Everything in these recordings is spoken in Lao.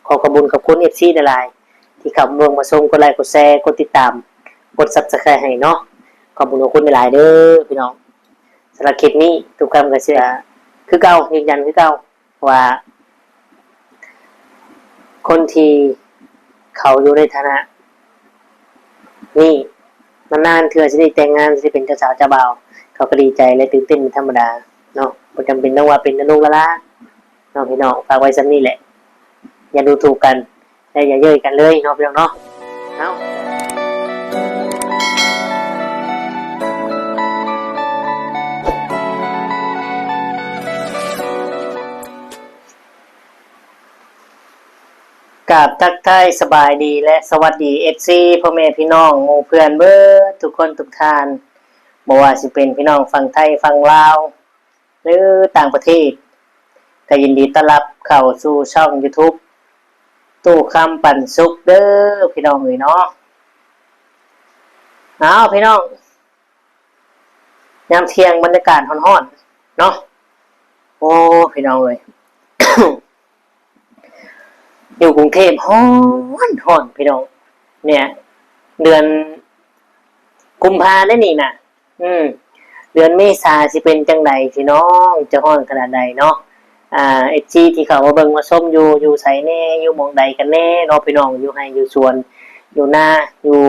ຂໍຂອບຄຸນຂອບຄຸນເອັຟຊີຫຼາຍໆ ທີ່ເຂົ້າມາເບິ່ງມາຊົມ ກົດໄລກົດແຊ ກົດຕິດຕາມ ກົດຊັບສະໄຄຣບ໌ໃຫ້ເນາະ. ຂອບຄຸນຂອບຄຸນຫຼາຍໆເດີພີ່ນ້ອງ. ສຳລັບຄລິບນີ້ ຕຸກຄຳກໍຊິຄືເກົ່າ ຢືນຢັນຄືເກົ່າວ່າ ຄົນທີ່ເຂົາຢູ່ໃນຖານະນີ້ ນານໆເທື່ອຊິໄດ້ແຕ່ງງານ ຊິໄດ້ເປັນເຈົ້າສາວເຈົ້າບ່າວ ເຂົາກໍດີໃຈ ແລະ ຕື່ນເຕັ້ນເປັນທຳມະດາເນາະ. ບໍ່ຈຳເປັນຕ້ອງວ່າເປັນດາລຸງດາລາເນາະພີ່ນ້ອງ. ຝາກໄວ້ສ່ຳນີ້ແຫຼະ ຢ່າດູຖູກກັນ ແລະ ຢ່າເຍີ້ຍກັນເລີຍເນາະພີ່ນ້ອງເນາະ. ເອົາ ກາບທັກທາຍສະບາຍດີ ແລະ ສະຫວັດດີ ເອັຟຊີ ພໍ່ແມ່ພີ່ນ້ອງ ໝູ່ເພື່ອນເບິດທຸກຄົນທຸກທ່ານ ບໍ່ວ່າຊິເປັນພີ່ນ້ອງຝັ່ງໄທ ຝັ່ງລາວ ຫຼື ຕ່າງປະເທດ ກໍຍິນດີຕ້ອນຮັບເຂົ້າສູ່ຊ່ອງຢູທູບ ຕູ້ຄຳປັນສຸກເດີພີ່ນ້ອງເອີຍເນາະ. ເອົາ ພີ່ນ້ອງ ຍາມທ່ຽງບັນຍາກາດຮ້ອນໆເນາະ. ໂອ້ ພີ່ນ້ອງເອີຍ ຢູ່ກຸງເທບຮ້ອນໆ ພີ່ນ້ອງ. ເນຍ ເດືອນກຸມພາແລ້ວນີ້ນະ. ອືມ ເດືອນເມສາຊິເປັນຈັ່ງໃດພີ່ນ້ອງ ຈະຮ້ອນຂະໜາດໃດເນາະ. ອ່າ ເອັຟຊີ ທີ່ເຂົ້າມາເບິ່ງມາຊົມຢູ່ ຢູ່ໃສແດ່ ຢູ່ໝ່ອງໃດກັນແດ່ເນາະພີ່ນ້ອງ ຢູ່ໄຮ່ຢູ່ສວນ ຢູ່ນາ ຢູ່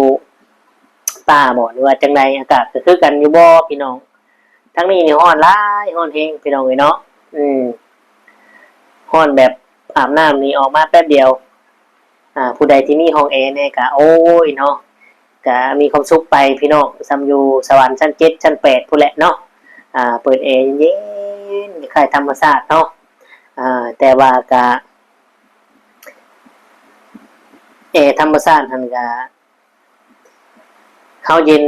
ປ່າບໍ ຫຼືວ່າຈັ່ງໃດ ອາກາດກໍຄືກັນຢູ່ບໍພີ່ນ້ອງ. ທາງນີ້ນີ້ຮ້ອນຫຼາຍ ຮ້ອນແຮງພີ່ນ້ອງເອີຍເນາະ. ອືມ ຮ້ອນແບບອາບນ້ຳນີ້ອອກມາແປັບດຽວ ອ່າ ຜູ້ໃດທີ່ມີຫ້ອງແອແດ່ກໍ ໂອ້ຍເນາະ ກະມີຄວາມສຸກໄປພີ່ນ້ອງ. ສ່ຳຢູ່ສະຫວັນຊັ້ນເຈັດ ຊັ້ນແປດພຸ້ນແຫຼະເນາະ. ອ່າ ເປີດແອເຢັນໆ ຄ້າຍທຳມະຊາດເນາະ. ອ່າ ແຕ່ວ່າກະ ແອທຳມະຊາດຫັ້ນກະ ເຮົາເຢັນ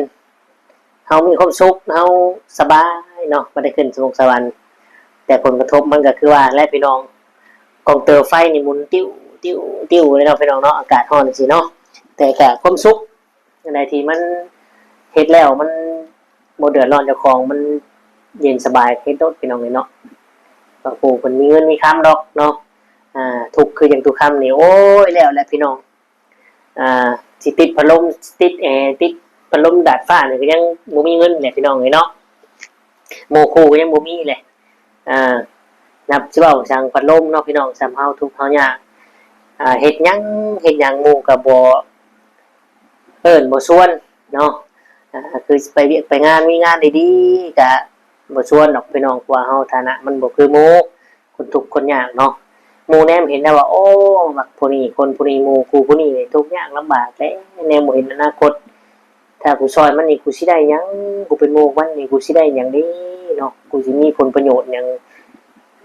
ເຮົາມີຄວາມສຸກ ເຮົາສະບາຍເນາະ ບໍ່ໄດ້ຂຶ້ນສະບົງສະຫວັນ. ແຕ່ຜົນກະທົບມັນກໍຄືວ່າແຫຼະພີ່ນ້ອງ ກອງເຕີໄຟນີ້ໝູນຕິ້ວໆໆເລີຍເນາະພີ່ນ້ອງເນາະ ອາກາດຮ້ອນຈັ່ງຊີ້ເນາະ. ແຕ່ກະຄວາມສຸກ ອັນໃດທີ່ມັນເຮັດແລ້ວມັນບໍ່ເດືອດຮ້ອນເຈົ້າຂອງ ມັນເຢັນສະບາຍ ເຮັດໂລດພີ່ນ້ອງເອີຍເນາະ. ບາງຜູ້ເພິ່ນມີເງິນມີຄຳດອກເນາະ ອ່າ ທຸກຄືຫຍັງຕຸກຄຳນີ້ ໂອ້ຍ ແລ້ວແຫຼະພີ່ນ້ອງ. ອ່າ ຊິຕິດພັດລົມ ຕິດແອ ຕິດພັດລົມດາດຟ້ານີ້ກໍຍັງບໍ່ມີເງິນແຫຼະພີ່ນ້ອງເອີຍເນາະ. ໝູ່ຄູ່ກໍຍັງບໍ່ມີແຫຼະ. ອ່າ ນັບຊິເວົ້າຫຍັງພັດລົມເນາະພີ່ນ້ອງ ສ່ຳເຮົາທຸກເຮົາຍາກ. ອ່າ ເຮັດຫຍັງ ເຮັດຫຍັງໝູ່ກໍບໍ່ເອີ້ນບໍ່ຊວນເນາະ. ອ່າ ຄືຊິໄປວຽກໄປງານ ມີງານດີໆ ກໍບໍ່ຊວນດອກພີ່ນ້ອງ ເພາະວ່າເຮົາຖານະມັນບໍ່ຄືໝູ່ ຄົນທຸກຄົນຍາກເນາະ. ໝູ່ແນມເຫັນແລ້ວວ່າ ໂອ້ ບັກຜູ້ນີ້ ຄົນຜູ້ນີ້ ໝູ່ກູຜູ້ນີ້ນີ້ທຸກຍາກລຳບາກແທ້ ແນມບໍ່ເຫັນອະນາຄົດ. ຖ້າກູຊ່ອຍມັນນີ້ ກູຊິໄດ້ຫຍັງ? ກູເປັນໝູ່ມັນນີ້ ກູຊິໄດ້ຫຍັງເດເນາະ? ກູຊິມີຜົນປະໂຫຍດຫຍັງ?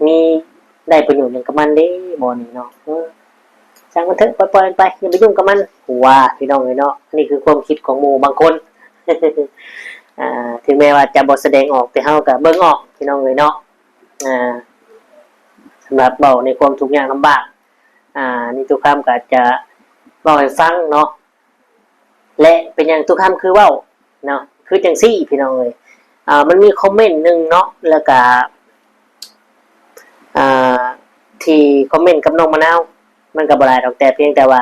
ມີໄດ້ປະໂຫຍດຫຍັງກັບມັນເດ ບໍ່ນີ້ເນາະ? ເອີ ຊ່າງມັນເຖາະ ປ່ອຍໆມັນໄປ ຢ່າໄປຫຍຸ້ງກັບມັນ ວ່າພີ່ນ້ອງເອີຍເນາະ. ອັນນີ້ຄືຄວາມຄິດຂອງໝູ່ບາງຄົນ ອ່າ ເຖິງແມ່ນວ່າຈະບໍ່ສະແດງອອກ ແຕ່ເຮົາກໍເບິ່ງອອກ ພີ່ນ້ອງເອີຍເນາະ. ອ່າ ສຳລັບເວົ້າໃນຄວາມທຸກຍາກລຳບາກ ອ່າ ນີ້ຕຸຄຳກໍຈະເວົ້າໃຫ້ຟັງເນາະ. ແລະ ເປັນຫຍັງຕຸຄຳຄືເວົ້າເນາະ ຄືຈັ່ງຊີ້ພີ່ນ້ອງເອີຍ. ອ່າ ມັນມີຄອມເມັນໜຶ່ງເນາະ ແລ້ວກະ ອ່າ ທີ່ຄອມເມັນກັບນ້ອງມະນາວ ມັນກໍບໍ່ຫຼາຍດອກ ແຕ່ພຽງແຕ່ວ່າ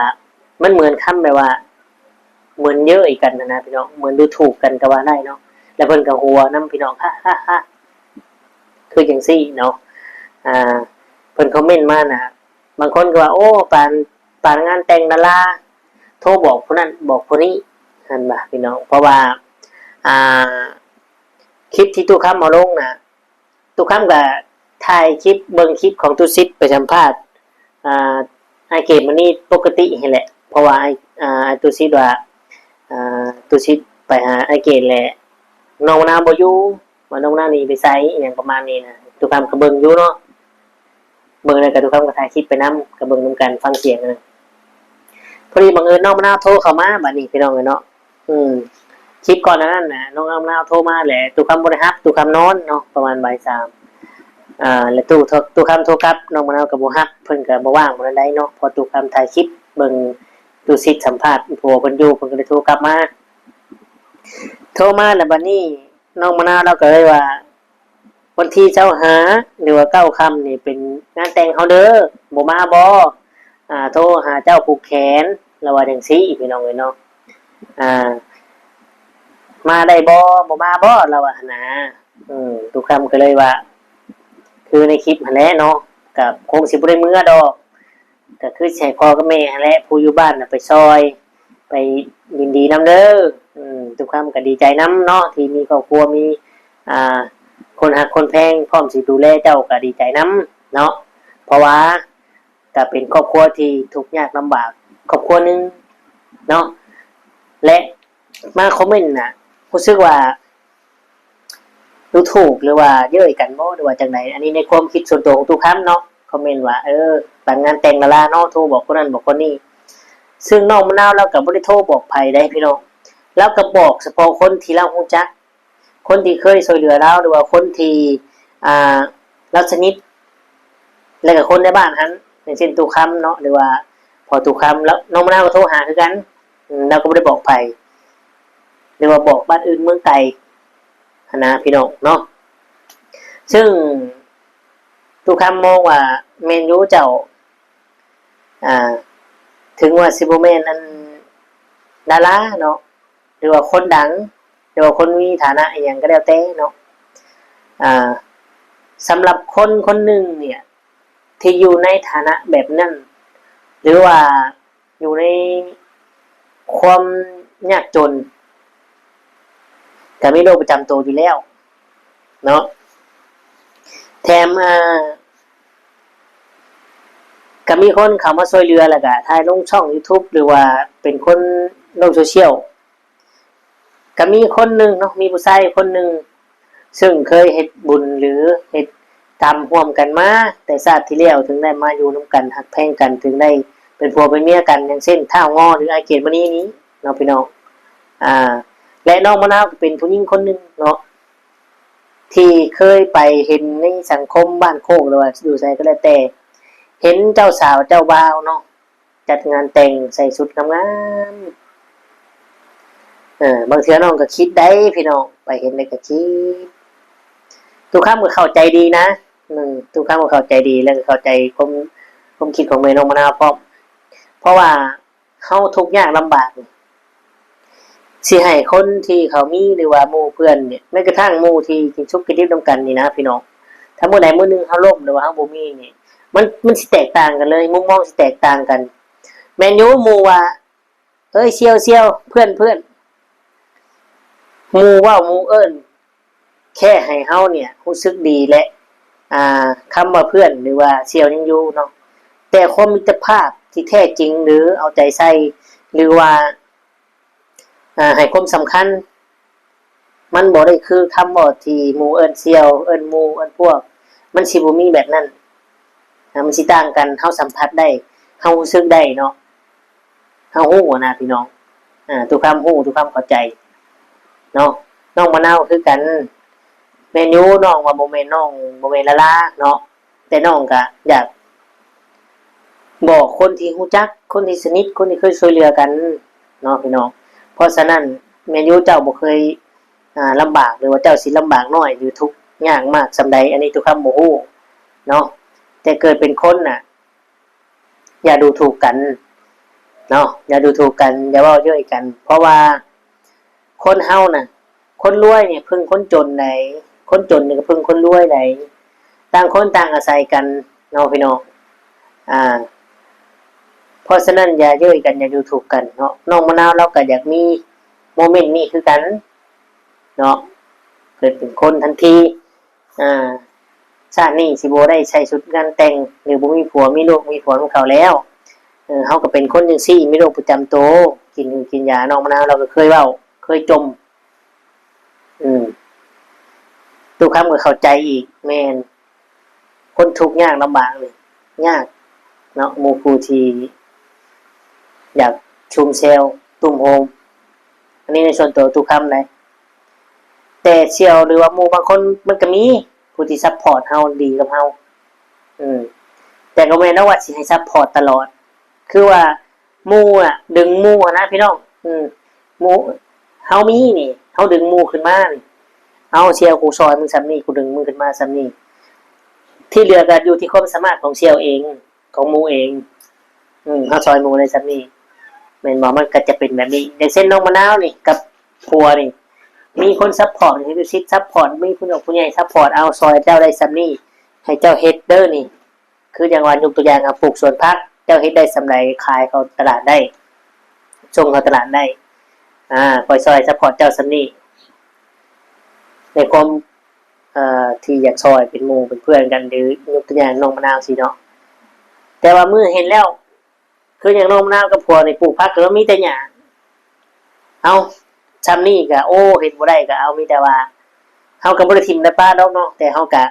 ມັນເໝືອນຄຳແບບວ່າ ເໝືອນເຍີ້ຍກັນຫັ້ນນະພີ່ນ້ອງ ເໝືອນດູຖູກກັນກໍວ່າໄດ້ເນາະ. ແລ້ວເພິ່ນກໍຫົວນຳພີ່ນ້ອງ ຮະໆໆ ຄືຈັ່ງຊີ້ເນາະ. ອ່າ ເພິ່ນຄອມເມັນມານະ ບາງຄົນກໍວ່າ ໂອ້ ປານ ປານງານແຕ່ງດາລາ ໂທບອກຜູ້ນັ້ນບອກຜູ້ນີ້ ຫັ້ນວ່າພີ່ນ້ອງ. ເພາະວ່າ ອ່າ ຄລິບທີ່ຕຸຄຳເອົາລົງນະ ຕຸຄຳກໍຖ່າຍຄລິບ ເບິ່ງຄລິບຂອງຕຸສິດໄປສຳພາດ ອ່າ ອ້າຍເກດມະນີປົກກະຕິຫັ້ນແຫຼະ. ເພາະວ່າ ອ້າຍ ອ່າ ຕຸສິດວ່າ ອ່າ ຕຸສິດໄປຫາອ້າຍເກດແຫຼະ ນ້ອງນາບໍ່ຢູ່ ວ່ານ້ອງນາໜີໄປໃສ ອີ່ຫຍັງປະມານນີ້ນະ. ຕຸຄຳກໍເບິ່ງຢູ່ເນາະ ເບິ່ງແລ້ວກໍຕຸຄຳກໍຖ່າຍຄລິບໄປນຳ ກໍເບິ່ງນຳກັນ ຟັງສຽງນະ. ພໍດີບັງເອີນນ້ອງມະນາວໂທເຂົ້າມາບາດນີ້ພີ່ນ້ອງເອີຍເນາະ. ອືມ ຄລິບກ່ອນໜ້ານັ້ນນະ ນ້ອງມະນາວໂທມາແຫຼະ ຕຸຄຳບໍ່ໄດ້ຮັບ ຕຸຄຳນອນເນາະ ປະມານບ່າຍສາມ ອ່າ ແລ້ວຕຸ ຕຸຄຳໂທກັບ ນ້ອງມະນາວກໍບໍ່ຮັບ ເພິ່ນກໍບໍ່ວ່າງປານໃດເນາະ. ເພາະຕຸຄຳຖ່າຍຄລິບເບິ່ງຕຸສິດສຳພາດ ຜົວເພິ່ນຢູ່ ເພິ່ນກໍເລີຍໂທກັບມາ ໂທມາແລ້ວບາດນີ້ ນ້ອງມະນາວລາວກໍເລີຍວ່າ ວັນທີຊາວຫ້າ ຫຼືວ່າເກົ້າຄ່ຳນີ້ເປັນງານແຕ່ງເຮົາເດີ ບໍ່ມາບໍ? ອ່າ ໂທຫາເຈົ້າຜູກແຂນ ລາວວ່າຈັ່ງຊີ້ພີ່ນ້ອງເອີຍເນາະ. ອ່າ ມາໄດ້ບໍ່ ບໍ່ມາບໍ່ ລາວວ່າຫັ້ນນະ. ອືມ ຕຸຄຳກໍເລີຍວ່າ ຄືໃນຄລິບຫັ້ນແຫຼະເນາະ ກໍຄົງຊິບໍ່ໄດ້ເມືອດອກ ກໍຄືຊິໃຫ້ພໍ່ກັບແມ່ຫັ້ນແຫຼະ ຜູ້ຢູ່ບ້ານນະໄປຊ່ອຍ ໄປຍິນດີນຳເດີ. ອືມ ຕຸຄຳກໍດີໃຈນຳເນາະ ທີ່ມີຄອບຄົວ ມີ ອ່າ ຄົນຮັກຄົນແພງ ພ້ອມຊິດູແລເຈົ້າ ກໍດີໃຈນຳເນາະ ເພາະວ່າ ກໍເປັນຄອບຄົວທີ່ທຸກຍາກລຳບາກຄອບຄົວໜຶ່ງເນາະ ແລະ ມາຄອມເມັນນະ ຮູ້ສຶກວ່າດູຖູກ ຫຼືວ່າເຍີ້ຍກັນບໍ່ ຫຼືວ່າຈັ່ງໃດ? ອັນນີ້ໃນຄວາມຄິດສ່ວນຕົວຂອງຕຸຄຳເນາະ ຄອມເມັນວ່າ ເອີ ຫຼັງງານແຕ່ງລາລາເນາະ ໂທບອກຄົນນັ້ນບອກຄົນນີ້ ຊຶ່ງນ້ອງມະນາວລາວກໍບໍ່ໄດ້ໂທບອກໃຜໃດພີ່ນ້ອງ ລາວກໍບອກສະເພາະຄົນທີ່ລາວຮູ້ຈັກ ຄົນທີ່ເຄີຍຊ່ວຍເຫຼືອລາວ ຫຼືວ່າຄົນທີ່ ອ່າ ລາວສະໜິດ ແລະ ກໍຄົນໃນບ້ານຫັ້ນ ຢ່າງເຊັ່ນ ຕູ້ຄຳເນາະ ຫຼືວ່າພໍ່ຕູ້ຄຳ ແລ້ວນ້ອງມະນາວກໍໂທຫາຄືກັນ ອືມ ລາວກໍບໍ່ໄດ້ບອກໃຜ ຫຼືວ່າບອກບ້ານອື່ນເມືອງໄກຫັ້ນນະ ພີ່ນ້ອງເນາະ. ຊຶ່ງຕູ້ຄຳມອງວ່າແມ່ນຢູ່ເຈົ້າ ອ່າ ເຖິງວ່າຊິບໍ່ແມ່ນອັນດາລາເນາະ ຫຼືວ່າຄົນດັງ ຫຼືວ່າຄົນມີຖານະອີ່ຫຍັງກໍແລ້ວແຕ່ເນາະ ອ່າ ສຳລັບຄົນຄົນໜຶ່ງເນຍ ທີ່ຢູ່ໃນຖານະແບບນັ້ນ ຫຼືວ່າຢູ່ໃນຄວາມຍາກຈົນ ກໍມີໂລກປະຈຳໂຕຢູ່ແລ້ວເນາະ ແຖມ ອ່າ ກໍມີຄົນເຂົ້າມາຊ່ວຍເຫຼືອ ແລ້ວກໍຖ່າຍລົງຊ່ອງຢູທູບ ຫຼືວ່າເປັນຄົນໂລກໂຊຊຽວ ກໍມີຄົນໜຶ່ງເນາະ ມີຜູ້ຊາຍຄົນໜຶ່ງ ເຊິ່ງເຄີຍເຮັດບຸນ ຫຼືເຮັດກຳຮ່ວມກັນມາແຕ່ຊາດທີ່ແລ້ວ ເຖິງໄດ້ມາຢູ່ນຳກັນ ຮັກແພງກັນ ເຖິງໄດ້ເປັນຜົວເປັນເມຍກັນ ຢ່າງເຊັ່ນ ທ້າວງໍ ຫຼື ອ້າຍເກດມະນີນີ້ເນາະ ພີ່ນ້ອງ ອ່າ ແລະ ນ້ອງມະນາວກໍເປັນຜູ້ຍິງຄົນໜຶ່ງເນາະ ທີ່ເຄີຍໄປເຫັນໃນສັງຄົມບ້ານໂຄກ ຫຼືວ່າຢູ່ໃສກໍແລ້ວແຕ່ ເຫັນເຈົ້າສາວເຈົ້າບ່າວເນາະ ຈັດງານແຕ່ງໃສ່ຊຸດງາມໆ ເອີ ບາງເທື່ອນ້ອງກໍຄິດໄດ໋ພີ່ນ້ອງ ໄປເຫັນແລ້ວກໍຄິດ. ຕຸຄຳກໍເຂົ້າໃຈດີນະ ອືມ ຕຸຄຳກໍເຂົ້າໃຈດີ ແລ້ວກໍເຂົ້າໃຈຄວາມ ຄວາມຄິດຂອງແມ່ນ້ອງມະນາວພ້ອມ ເພາະວ່າເຮົາທຸກຍາກລຳບາກ ຊິໃຫ້ຄົນທີ່ເຂົາມີ ຫຼືວ່າໝູ່ເພື່ອນນີ້ ແມ້ກະທັ່ງໝູ່ທີ່ກິນສຸກກິນດິບນຳກັນນີ້ນະພີ່ນ້ອງ ຖ້າມື້ໃດມື້ໜຶ່ງເຮົາລົ້ມ ຫຼືວ່າເຮົາບໍ່ມີນີ້ ມັນ ມັນຊິແຕກຕ່າງກັນເລີຍ ມຸມມອງຊິແຕກຕ່າງກັນ. ແມ່ນຢູ່ ໝູ່ວ່າ ເອີຍ ສ່ຽວ ສ່ຽວ ເພື່ອນ ເພື່ອນ ໝູ່ເວົ້າ ໝູ່ເອີ້ນ ແຄ່ໃຫ້ເຮົາເນຍຮູ້ສຶກດີແຫຼະ ອ່າ ຄຳວ່າເພື່ອນ ຫຼືວ່າສ່ຽວຍັງຢູ່ເນາະ ແຕ່ຄວາມມິດຕະພາບທີ່ແທ້ຈິງ ຫຼືເອົາໃຈໃສ່ ຫຼືວ່າ ອ່າ ໃຫ້ຄວາມສຳຄັນ ມັນບໍ່ໄດ້ຄືຄຳເວົ້າທີ່ໝູ່ເອີ້ນສ່ຽວ ເອີ້ນໝູ່ ເອີ້ນພວກ ມັນຊິບໍ່ມີແບບນັ້ນ ນະ ມັນຊິຕ່າງກັນ ເຮົາສຳຜັດໄດ້ ເຮົາຮູ້ສຶກໄດ້ເນາະ ເຮົາຮູ້ນະພີ່ນ້ອງ ອາ ຕຸຄຳຮູ້ ຕຸຄຳເຂົ້າໃຈເນາະ ນ້ອງມະນາວຄືກັນ ແມ່ນຢູ່ ນ້ອງວ່າບໍ່ແມ່ນ ນ້ອງບໍ່ແມ່ນລາລາເນາະ ແຕ່ນ້ອງກະຢາກບອກຄົນທີ່ຮູ້ຈັກ ຄົນທີ່ສະໜິດ ຄົນທີ່ເຄີຍຊ່ວຍເຫຼືອກັນເນາະພີ່ນ້ອງ ເພາະສະນັ້ນ ແມ່ນຢູ່ ເຈົ້າບໍ່ເຄີຍ ອ່າ ລຳບາກ ຫຼືວ່າເຈົ້າຊິລຳບາກນ້ອຍ ຫຼືທຸກຍາກມາກສ່ຳໃດ ອັນນີ້ຕຸຄຳບໍ່ຮູ້ເນາະ ແຕ່ເກີດເປັນຄົນນະ ຢ່າດູຖູກກັນເນາະ ຢ່າດູຖູກກັນ ຢ່າເວົ້າເຍີ້ຍກັນ ເພາະວ່າຄົນເຮົານະ ຄົນລວຍນີ້ເພິ່ງຄົນຈົນໃດ ຄົນຈົນນີ້ກໍເພິ່ງຄົນລວຍໃດ ຕ່າງຄົນຕ່າງອາໄສກັນເນາະພີ່ນ້ອງ ອ່າ ເພາະສະນັ້ນ ຢ່າເຍີ້ຍກັນ ຢ່າດູຖູກກັນເນາະ ນ້ອງມະນາວລາວກໍຢາກມີໂມເມັນນີ້ຄືກັນເນາະ ເກີດເປັນຄົນທັນທີ ອ່າ ຊາດນີ້ຊິບໍ່ໄດ້ໃສ່ຊຸດງານແຕ່ງ ຫຼືບໍ່ມີຜົວມີລູກມີຜົວນຳເຂົາແລ້ວ ເອີ ເຮົາກໍເປັນຄົນຈັ່ງຊີ້ ມີໂລກປະຈຳໂຕ ກິນ ກິນຢາ ນ້ອງມະນາວລາວກໍເຄີຍເວົ້າ ເຄີຍຈົ່ມ ອືມ ຕຸຄຳກໍເຂົ້າໃຈອີກ ແມ່ນ ຄົນທຸກຍາກລຳບາກນີ້ຍາກເນາະ ໝູ່ຄູ່ທີ່ຢາກຊຸມແຊວຕຸ້ມໂຮມ ອັນນີ້ໃນສ່ວນຕົວຕຸຄຳໃດ ແຕ່ສ່ຽວ ຫຼືວ່າໝູ່ບາງຄົນມັນກໍມີຜູ້ທີ່ຊັບພອດເຮົາ ດີກັບເຮົາ ອືມ ແຕ່ກໍບໍ່ແມ່ນວ່າຊິໃຫ້ຊັບພອດຕະຫຼອດ ຄືວ່າໝູ່ອະດຶງໝູ່ຫັ້ນນະພີ່ນ້ອງ ອືມ ໝູ່ ເຮົາມີນີ້ ເຮົາດຶງໝູ່ຂຶ້ນມານີ້ ເອົາ ສ່ຽວ ກູຊ່ອຍມຶງສ່ຳນີ້ ກູດຶງມຶງຂຶ້ນມາສ່ຳນີ້ ທີ່ເຫຼືອກໍຢູ່ທີ່ຄວາມສາມາດຂອງສ່ຽວເອງ ຂອງໝູ່ເອງ ອືມ ເຮົາຊ່ອຍໝູ່ໄດ້ສ່ຳນີ້ ແມ່ນບໍ່? ມັນກໍຈະເປັນແບບນີ້ ຢ່າງເຊັ່ນນ້ອງມະນາວນີ້ກັບຜົວນີ້ ມີຄົນຊັບພອດ ມີລູກສິດຊັບພອດ ມີຜູ້ໃຫຍ່ຜູ້ໃຫຍ່ຊັບພອດ ເອົາ ຊ່ອຍເຈົ້າໄດ້ສ່ຳນີ້ ໃຫ້ເຈົ້າເຮັດເດີນີ້ ຄືຢ່າງວ່າຍົກຕົວຢ່າງ ເຮົາປູກສວນຜັກ ເຈົ້າເຮັດໄດ້ສ່ຳໃດ ຂາຍເຂົ້າຕະຫຼາດໄດ້ ສົ່ງເຂົ້າຕະຫຼາດໄດ້ ອາ ຂ້ອຍຊ່ອຍຊັບພອດເຈົ້າສ່ຳນີ້ ໃນຄວາມ ເອີ ທີ່ຢາກຊ່ອຍເປັນໝູ່ເປັນເພື່ອນກັນ ຫຼື ຍົກຕົວຢ່າງນ້ອງມະນາວຊີ້ເນາະ ແຕ່ວ່າມື້ເຫັນແລ້ວ ຄືຢ່າງນ້ອງມະນາວກັບຜົວນີ້ ປູກຜັກກໍມີແຕ່ຫຍ້າ ເອົ້າ ຊ່ຳນີ້ກໍ ໂອ້ ເຮັດບໍ່ໄດ້ກໍເອົາ ມີແຕ່ວ່າ ເຮົາກໍບໍ່ໄດ້ຖິ້ມໄດ້ປະດອກເນາະ ແຕ່ເຮົາກໍ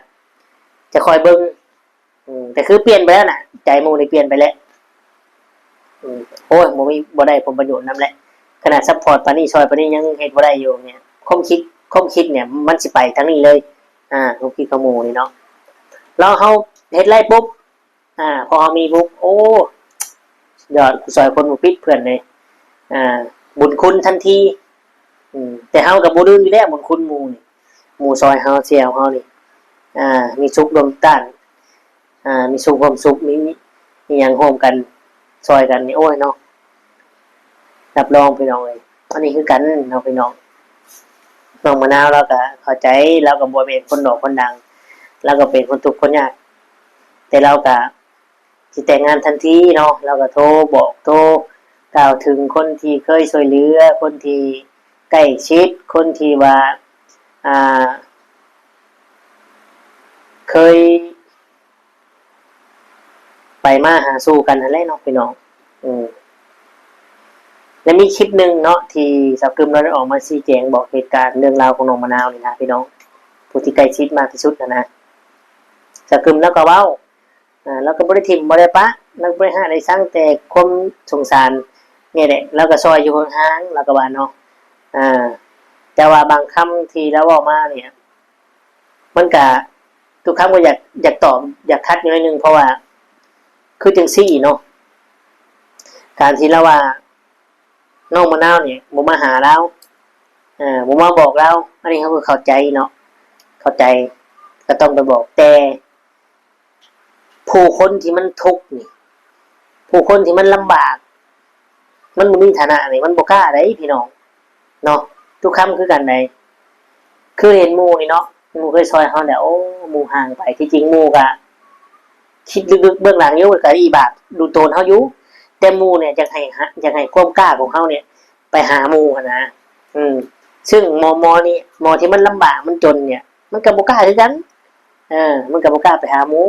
ຈະຄອຍເບິ່ງ ອືມ ແຕ່ຄືປ່ຽນໄປແລ້ວນະ ໃຈໝູ່ນີ້ປ່ຽນໄປແລ້ວ ອືມ ໂອ້ຍ ບໍ່ມີ ບໍ່ໄດ້ຜົນປະໂຫຍດນຳແຫຼະ ຂະໜາດຊັບພອດປານນີ້ ຊ່ອຍປານນີ້ ຍັງເຮັດບໍ່ໄດ້ຢູ່ເນຍ ຄວາມຄິດ ຄວາມຄິດເນຍ ມັນຊິໄປທາງນີ້ເລີຍ ອາ ຄວາມຄິດຂອງໝູ່ນີ້ເນາະ ລອງເຮົາເຮັດໄດ້ປຸບ ອາ ພໍເຮົາມີປຸບ ໂອ້ ສຸດຍອດ ກູຊ່ອຍຄົນບໍ່ຜິດເພື່ອນເດ້ ອາ ບຸນຄຸນທັນທີ ອືມ ແຕ່ເຮົາກໍບໍ່ລືມຢູ່ແລ້ວບຸນຄຸນໝູ່ນີ້ ໝູ່ຊ່ອຍເຮົາ ຊ່ຽວເຮົານີ້ ອາ ມີສຸກຮ່ວມຕ້ານ ອາ ມີສຸກຮ່ວມສຸກ ມີ ມີຫຍັງຮ່ວມກັນ ຊ່ອຍກັນນີ້ ໂອ້ຍເນາະ ຮັບຮອງພີ່ນ້ອງເອີຍ ອັນນີ້ຄືກັນເນາະພີ່ນ້ອງ ນ້ອງມະນາວລາວກໍເຂົ້າໃຈ ລາວກໍບໍ່ແມ່ນຄົນຫຼໍ່ຄົນດັງ ລາວກໍເປັນຄົນທຸກຄົນຍາກ ແຕ່ລາວກໍຊິແຕ່ງງານທັນທີເນາະ ລາວກໍໂທບອກ ໂທກ່າວເຖິງຄົນທີ່ເຄີຍຊ່ວຍເຫຼືອ ຄົນທີ່ໃກ້ຊິດ ຄົນທີ່ວ່າ ອ່າ ເຄີຍ ໄປມາຫາສູ່ກັນຫັ້ນແຫຼະເນາະພີ່ນ້ອງ ເອີ ແລະມີຄລິບໜຶ່ງເນາະ ທີ່ສາວກຶມລາວໄດ້ອອກມາຊີ້ແຈງບອກເຫດການເລື່ອງລາວຂອງນ້ອງມະນາວນີ້ນະພີ່ນ້ອງ ຜູ້ທີ່ໃກ້ຊິດມາກທີ່ສຸດຫັ້ນນະ ສາວກຶມລາວກໍເວົ້າ ອາ ລາວກໍບໍ່ໄດ້ຖິ້ມບໍ່ໄດ້ປະ ລາວກໍບໍ່ໄດ້ຮ້າຍໄດ້ຊັງ ແຕ່ຄວາມສົງສານນີ້ແຫຼະ ລາວກໍຊ່ອຍຢູ່ຫ່າງໆ ລາວກໍວ່າເນາະ ອາ ແຕ່ວ່າບາງຄຳທີ່ລາວເວົ້າມານີ້ ມັນກະ ຕຸຄຳກໍຢາກ ຢາກຕອບ ຢາກຂັດຢູ່ໜ້ອຍໜຶ່ງ ເພາະວ່າຄືຈັ່ງຊີ້ເນາະ ການທີ່ລາວວ່ານ້ອງມະນາວນີ້ບໍ່ມາຫາລາວ ເອີ ບໍ່ມາບອກລາວ ອັນນີ້ເຮົາກໍເຂົ້າໃຈເນາະ ເຂົ້າໃຈ ກໍຕ້ອງໄປບອກ ແຕ່ ຜູ້ຄົນທີ່ມັນທຸກນີ້ ຜູ້ຄົນທີ່ມັນລຳບາກ ມັນບໍ່ມີຖານະນີ້ ມັນບໍ່ກ້າໃດ໋ພີ່ນ້ອງເນາະ ຕຸຄຳຄືກັນໃດ໋ ຄືເຫັນໝູ່ນີ້ເນາະ ໝູ່ເຄີຍຊ່ອຍເຮົາແຫຼະ ໂອ້ ໝູ່ຫ່າງໄປ ທີ່ຈິງໝູ່ກະຄິດເບື້ອງເບື້ອງຫຼັງຢູ່ ກະອີບາກດູໂຕນເຮົາຢູ່ ແຕ່ໝູ່ນີ້ຢາກໃຫ້ ຢາກໃຫ້ຄວາມກ້າຂອງເຮົານີ້ໄປຫາໝູ່ຫັ້ນນະ ອືມ ເຊິ່ງໝໍ ໝໍນີ້ ໝໍທີ່ມັນລຳບາກ ມັນຈົນນີ້ ມັນກະບໍ່ກ້າຄືກັນ ເອີ ມັນກໍບໍ່ກ້າໄປຫາໝູ່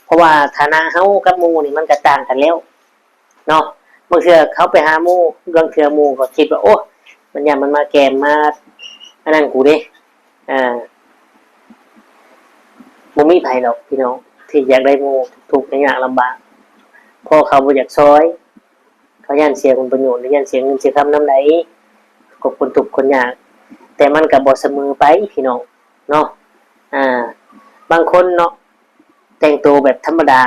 ເພາະວ່າຖານະເຮົາກັບໝູ່ນີ້ມັນກໍຕ່າງກັນແລ້ວເນາະ ບາງເທື່ອເຮົາໄປຫາໝູ່ ບາງເທື່ອໝູ່ກໍຄິດວ່າ ໂອ້ ມັນຢ້ານມັນມາແກມມາອັນນັ້ນກູເດ້ ອາ ບໍ່ມີໃຜດອກພີ່ນ້ອງທີ່ຢາກໄດ້ໝູ່ທຸກຍາກລຳບາກ ເພາະເຂົາບໍ່ຢາກຊ່ອຍ ເຂົາຢ້ານເສຍຜົນປະໂຫຍດ ຫຼື ຢ້ານເສຍເງິນເສຍຄຳນຳໃດ ກັບຄົນທຸກຄົນຍາກ ແຕ່ມັນກໍບໍ່ສະເໝີໄປພີ່ນ້ອງເນາະ ອາ ບາງຄົນເນາະ ແຕ່ງໂຕແບບທຳມະດາ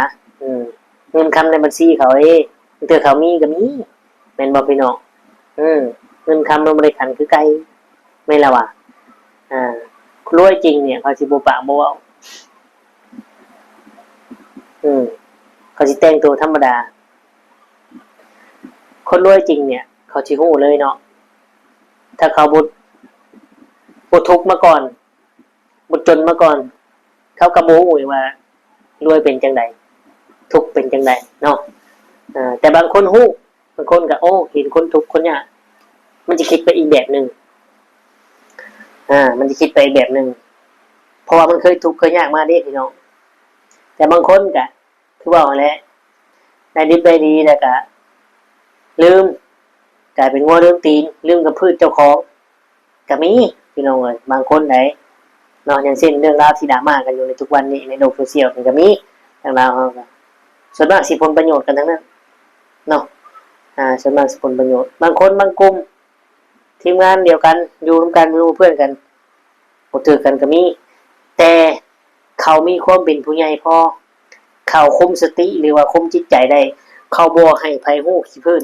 ເງິນຄຳໃນບັນຊີເຂົາເດ້ ບາງເທື່ອເຂົາມີກໍມີ ແມ່ນບໍ່ພີ່ນ້ອງ? ເງິນຄຳມັນບໍ່ໄດ້ຂັນຄືໄກ່ ແມ່ນລະວະ ອາ ຄົນລວຍຈິງນີ້ ເຂົາຊິບໍ່ປາກບໍ່ເວົ້າ ເຂົາຊິແຕ່ງໂຕທຳມະດາ ຄົນລວຍຈິງນີ້ ເຂົາຊິຮູ້ເລີຍເນາະ ຖ້າເຂົາບໍ່ ບໍ່ທຸກມາກ່ອນ ບໍ່ຈົນມາກ່ອນ ເຂົາກໍບໍ່ຮູ້ອີກວ່າລວຍເປັນຈັ່ງໃດ ທຸກເປັນຈັ່ງໃດເນາະ ແຕ່ບາງຄົນຮູ້ ບາງຄົນກໍ ໂອ້ ເຫັນຄົນທຸກຄົນຍາກ ມັນຈະຄິດໄປອີກແບບໜຶ່ງ ອາ ມັນຈະຄິດໄປອີກແບບໜຶ່ງ ເພາະວ່າມັນເຄີຍທຸກເຄີຍຍາກມາເດ້ພີ່ນ້ອງ ແຕ່ບາງຄົນກໍ ຄືເວົ້າຫັ້ນແຫຼະ ໄດ້ດິບໄດ້ດີແລ້ວກະລືມ ກາຍເປັນງົວລືມຕີນ ລືມກຳພືດເຈົ້າຂອງ ກະມີພີ່ນ້ອງເອີຍ ບາງຄົນໃດເນາະ ຢ່າງເຊັ່ນເລື່ອງລາວທີ່ດຣາມາກັນຢູ່ໃນທຸກວັນນີ້ໃນໂລກໂຊຊຽວນີ້ກະມີ ທາງລາວເຮົາກະ ສ່ວນມາກຊິຜົນປະໂຫຍດກັນທັງນັ້ນເນາະ ອາ ສ່ວນມາກຊິຜົນປະໂຫຍດ ບາງຄົນບາງກຸ່ມ ທີມງານດຽວກັນ ຢູ່ນຳກັນ ເປັນໝູ່ເພື່ອນກັນ ບໍ່ຖືກກັນກໍມີ ແຕ່ເຂົາມີຄວາມເປັນຜູ້ໃຫຍ່ພໍ ເຂົາຄຸມສະຕິ ຫຼືວ່າຄຸມຈິດໃຈໄດ້ ເຂົາບໍ່ໃຫ້ໃຜຮູ້ຂີ້ຜື້ນ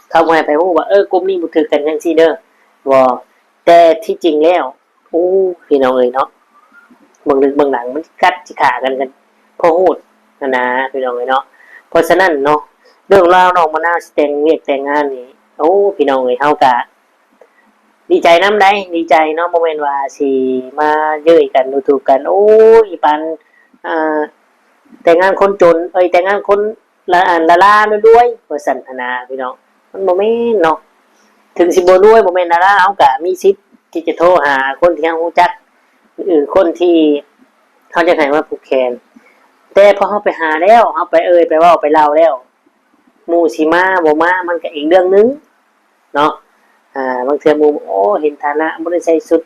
ເຂົາບໍ່ໃຫ້ໃຜຮູ້ວ່າ ເອີ ກຸ່ມນີ້ບໍ່ຖືກກັນຈັ່ງຊີ້ເດີ ບໍ່ ແຕ່ທີ່ຈິງແລ້ວ ໂອ້ ພີ່ນ້ອງເອີຍເນາະ ເບື້ອງເລິກເບື້ອງຫຼັງມັນກັດຊິຂ້າກັນ ກັນພໍຮູ້ຫັ້ນນາ ພີ່ນ້ອງເອີຍເນາະ ເພາະສະນັ້ນເນາະ ເລື່ອງລາວນ້ອງມະນາວຊິແຕ່ງວຽກແຕ່ງງານນີ້ ໂອ້ ພີ່ນ້ອງເອີຍ ເຮົາກະດີໃຈນຳໃດ໋ ດີໃຈເນາະ ບໍ່ແມ່ນວ່າຊິມາເຍີ້ຍກັນດູຖູກກັນ ໂອ້ຍ ປານ ອ່າ ແຕ່ງງານຄົນຈົນ ເອີຍ ແຕ່ງງານຄົນລະ ອັນ ລາລາລວຍໆ ວ່າຊັ້ນຫັ້ນນະພີ່ນ້ອງ ມັນບໍ່ແມ່ນເນາະ ເຖິງຊິບໍ່ລວຍ ບໍ່ແມ່ນລາລາ ເຮົາກະມີສິດທີ່ຈະໂທຫາຄົນທີ່ເຮົາຮູ້ຈັກ ຫຼືຄົນທີ່ເຮົາຢາກໃຫ້ມາຜູກແຂນ ແຕ່ພໍເຮົາໄປຫາແລ້ວ ເຮົາໄປເອີ່ຍ ໄປເວົ້າ ໄປເລົ່າແລ້ວ ໝູ່ຊິມາບໍ່ມາມັນກະອີກເລື່ອງໜຶ່ງເນາະ ອ່າ ບາງເທື່ອໝູ່ ໂອ້ ເຫັນຖານະບໍ່ໄດ້ໃສ່ຊຸດ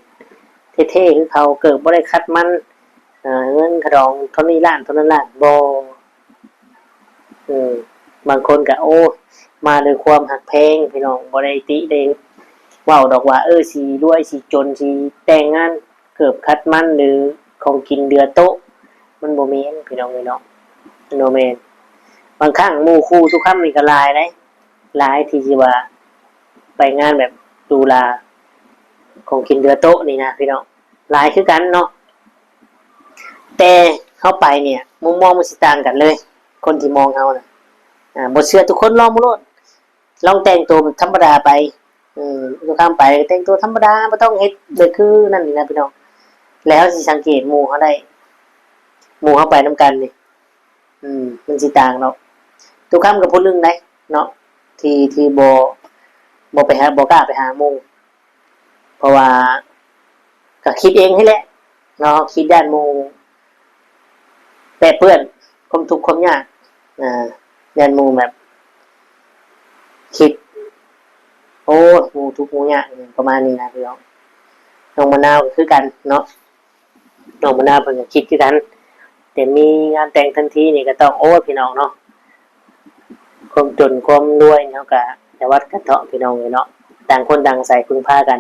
ເທ່ໆຄືເຂົາ ເກີບບໍ່ໄດ້ຂັດມັນ ອ່າ ເງິນຄ່າດອງເທົ່ານີ້ລ້ານ ເທົ່ານັ້ນລ້ານ ບໍ່ ເອີ ບາງຄົນກະ ໂອ້ ມາດ້ວຍຄວາມຮັກແພງພີ່ນ້ອງ ບໍ່ໄດ້ຕິໄດ້ເວົ້າດອກວ່າ ເອີ ຊິລວຍ ຊິຈົນ ຊິແຕ່ງງານ ເກີບຂັດມັນ ຫຼື ຂອງກິນເຫຼືອໂຕະ ມັນບໍ່ແມ່ນພີ່ນ້ອງເອີຍເນາະ ມັນບໍ່ແມ່ນ ບາງຄັ້ງໝູ່ຄູ່ຕຸຄຳນີ້ກະຫຼາຍໃດ໋ ຫຼາຍທີ່ຊິວ່າໄປງານແບບຫຼູຫຼາ ຂອງກິນເຫຼືອໂຕະນີ້ນະພີ່ນ້ອງ ຫຼາຍຄືກັນເນາະ ແຕ່ເຮົາໄປນີ້ມຸມມອງມັນຊິຕ່າງກັນເລີຍ ຄົນທີ່ມອງເຮົານະ ອ່າ ບໍ່ເຊື່ອທຸກຄົນລອງເບິ່ງໂລດ ລອງແຕ່ງໂຕແບບທຳມະດາໄປ ເອີ ທຸກຄັ້ງໄປແຕ່ງໂຕທຳມະດາ ບໍ່ຕ້ອງເຮັດແບບຄືນັ້ນນີ້ນະພີ່ນ້ອງ ແລ້ວເຮົາຊິສັງເກດໝູ່ເຮົາໄດ້ ໝູ່ເຮົາໄປນຳກັນນີ້ ອືມ ມັນຊິຕ່າງເນາະ ທຸກຄັ້ງກະຜູ້ໜຶ່ງໃດ໋ເນາະ ທີ່ ທີ່ບໍ່ ບໍ່ໄປຫາ ບໍ່ກ້າໄປຫາໝູ່ ເພາະວ່າກະຄິດເອງຫັ້ນແຫຼະເນາະ ຄິດຢ້ານໝູ່ແປະເປື້ອນຄວາມທຸກຄວາມຍາກ ອ່າ ຢ້ານໝູ່ແບບຄິດ ໂອ້ ໝູ່ທຸກໝູ່ຍາກ ປະມານນີ້ນະພີ່ນ້ອງ ນ້ອງມະນາວກະຄືກັນເນາະ ນ້ອງມະນາວເພິ່ນກະຄິດຄືກັນ ແຕ່ມີງານແຕ່ງທັນທີນີ້ກະຕ້ອງ ໂອ້ຍ ພີ່ນ້ອງເນາະ ຄວາມຈົນຄວາມລວຍນີ້ເຮົາກະຢ່າວັດກັນເທາະພີ່ນ້ອງເອີຍເນາະ ຕ່າງຄົນຕ່າງອາໄສເພິ່ງພາກັນ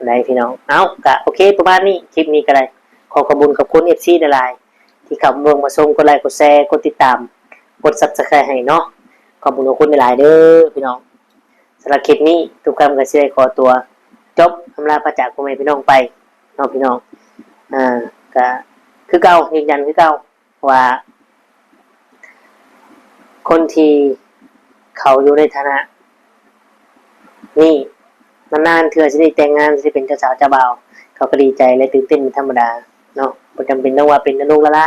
ໃດ໋ພີ່ນ້ອງ ເອົ້າ ກະໂອເຄປະມານນີ້ ຄລິບນີ້ກະໄດ້ ຂໍຂອບບຸນຂອບຄຸນເອັຟຊີຫຼາຍໆ ທີ່ເຂົ້າມາເບິ່ງມາຊົມ ກົດໄລກົດແຊ ກົດຕິດຕາມ ກົດຊັບສະໄຄຣບ໌ໃຫ້ເນາະ ຂອບບຸນຂອບຄຸນຫຼາຍໆເດີພີ່ນ້ອງ ສຳລັບຄລິບນີ້ ຕຸຄຳກະຊິໄດ້ຂໍຕົວຈົບອຳລາພາຈາກພໍ່ແມ່ພີ່ນ້ອງໄປເນາະພີ່ນ້ອງ ອ່າ ກະຄືເກົ່າ ຢືນຢັນຄືເກົ່າວ່າ ຄົນທີ່ເຂົາຢູ່ໃນຖານະນີ້ ນານໆເທື່ອຊິໄດ້ແຕ່ງງານ ຊິໄດ້ເປັນເຈົ້າສາວເຈົ້າບ່າວ ເຂົາກະດີໃຈ ແລະ ຕື່ນເຕັ້ນເປັນທຳມະດາເນາະ ບໍ່ຈຳເປັນຕ້ອງວ່າເປັນດາລົງດາລາ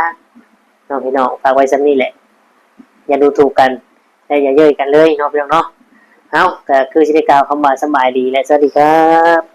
ເນາະພີ່ນ້ອງ ຝາກໄວ້ສ່ຳນີ້ແຫຼະ ຢ່າດູຖູກກັນ ແລະ ຢ່າເຍີ້ຍກັນເລີຍເນາະພີ່ນ້ອງເນາະ ເອົ້າ ກະຄືຊິໄດ້ກ່າວຄຳວ່າສະບາຍດີ ແລະ ສະຫວັດດີຄັບ.